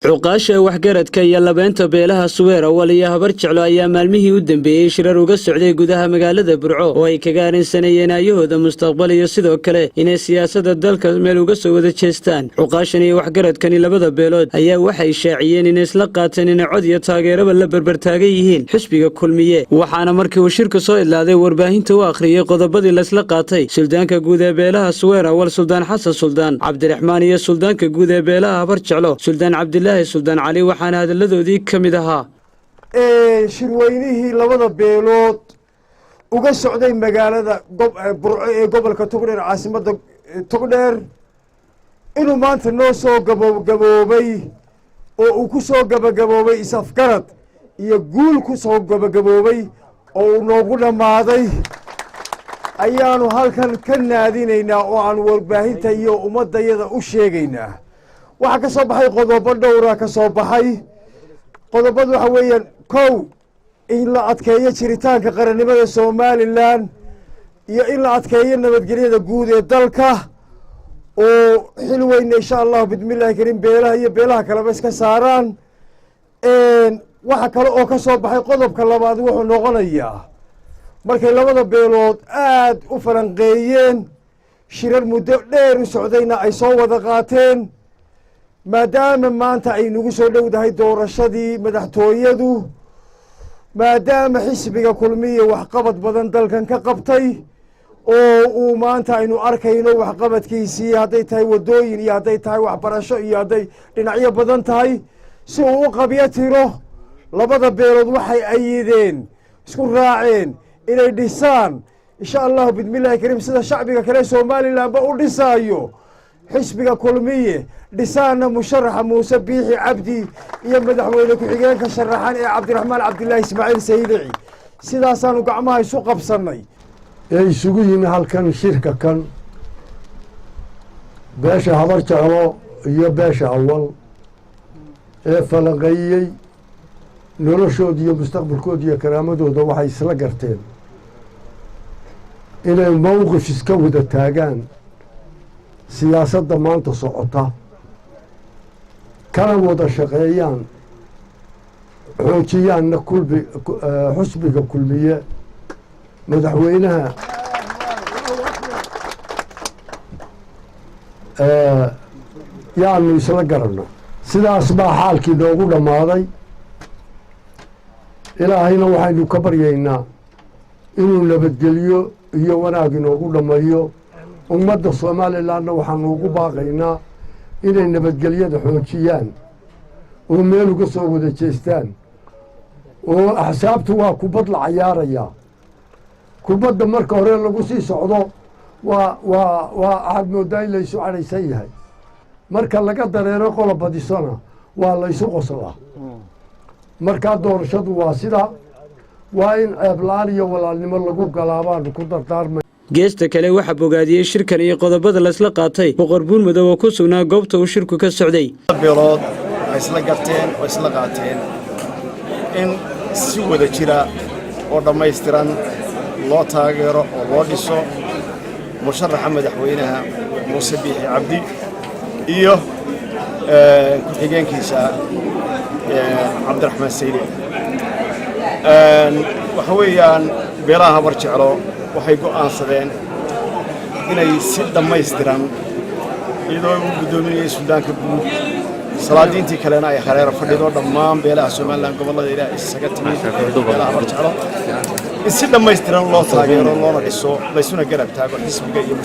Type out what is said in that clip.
Cuqaasha, waxgaradka iyo labeenta beelaha Subeer Awal iyo Habar Jeclo ayaa maalmihii u dambeeyey shirar uga socday gudaha magaalada Burco oo ay kaga arrinsanayeen aayahooda mustaqbal iyo sidoo kale inay siyaasadda dalka meel uga soo wada jeestaan. Cuqaashan iyo waxgaradkani labada beelood ayaa waxay shaaciyeen inay isla qaateen inay cod iyo taageeraba la berbertaagan yihiin xisbiga Kulmiye. Waxaana markii uu shirku soo idlaaday warbaahinta u akhriyey qodobadii laysla qaatay suldaanka guud ee beelaha Subeer Awal, Suldaan Xasan Suldaan Cabdiraxmaan, iyo suldaanka guud ee beelaha Habar Jeclo, Suldaan Cabdilaahi Suldaan Cali. Waxaana hadalladoodii ka mid ahaa: Shirweynihii labada beelood uga socday magaalada Burco ee gobolka Togdheer, caasimadda Togdheer, inuu maanta noo soo gabagaboobay oo uu ku soo gabagaboobay is-afgarad iyo guul ku soo gabagaboobay oo uu noogu dhammaaday, ayaanu halkan ka naadinaynaa oo aan warbaahinta iyo ummaddayada u sheegaynaa. Waxaa ka soo baxay qodobo dhowra ka soo baxay. Qodobadu waxa weeyaan: kow, in la adkeeyo jiritaanka qarannimada Somaliland iyo in la adkeeyo nabadgelyada guud ee dalka, oo xil weyna, insha Allahu bismillahi karim, beelaha iyo beelaha kaleba iska saaraan. Waxa kale oo ka soo baxay, qodobka labaad wuxuu noqonayaa, markay labada beelood aad u falanqeeyeen, shirar muddo dheer u socdayna ay soo wada qaateen, maadaama maanta ay nagu soo dhowdahay doorashadii madaxtooyadu, maadaama xisbiga Kulmiya waxqabad badan dalkan ka qabtay oo uu maanta aynu arkayno waxqabadkiisii, hadday tahay waddooyin iyo hadday tahay waxbarasho iyo hadday dhinacyo badan tahay, si uu u qabyo tiro, labada beelood waxay ayideen, isku raaceen inay dhisaan, insha Allahu bismillahi kariim, sida shacbiga kale Somalilandba u dhisaayo xisbiga Kulmiye, dhisaana musharaxa Muuse Biixi Cabdi iyo madaxweyne ku-xigeenka sharaxan ee Cabdiraxmaan Cabdilaahi Ismaaciil Saylici. Sidaasaanu gacmaha isu qabsannay. Ee isugu yimi halkan shirka kan, beesha Habar Jeclo iyo beesha Awal ee falanqeeyey noloshooda iyo mustaqbalkooda iyo karaamadooda, waxay isla garteen inay mowqif iska wada taagaan siyaasadda maanta socota, kana wada shaqeeyaan, xoojiyaanna kulbi xusbiga Kulmiye, madaxweynaha yaanu isla garanno. Sidaas baa xaalkii noogu dhammaaday. Ilaahayna waxaynu ka baryaynaa inuu nabadgeliyo iyo wanaag inoogu dhammeeyo. Ummadda Somalilandna waxaanu ugu baaqaynaa inay nabadgelyada xoojiyaan oo meel uga soo wada jeestaan, oo axsaabtu waa kubad la cayaarayaa. Kubadda marka hore lagu sii socdo waa waxaad mooddaa in laysu cadhaysan yahay. Marka laga dareero, qola badisona, waa laysu qoslaa. Markaa doorashadu waa sida, waa in ceebla-aan iyo walaalnimo lagu galaa baanu ku dardaarmay. Geesta kale, waxaa bogaadiyey shirkan iyo qodobada laysla qaatay Boqor Buurmadow oo ku sugnaa goobta uu shirku ka socday. Beelood waxay isla garteen oo isla qaateen in si wada jira oo dhammaystiran loo taageero oo loo dhiso musharaxa madaxweynaha Muuse Biixi Cabdi iyo ku-xigeenkiisa Cabdiraxmaan Saylici. Waxa weeyaan, beelaha Habar Jeclo waxay go'aansadeen inay si dhammaystiran, iyadoo uu guddoominayay suldaanka guud, salaadiintii kalena ay hareero fadhido, dhammaan beelaha Somaliland gobollada ilaah isaga timid beelaha Habar Jeclo, in si dhammaystiran loo taageero loona dhiso, laysuna garab taago xisbiga iyo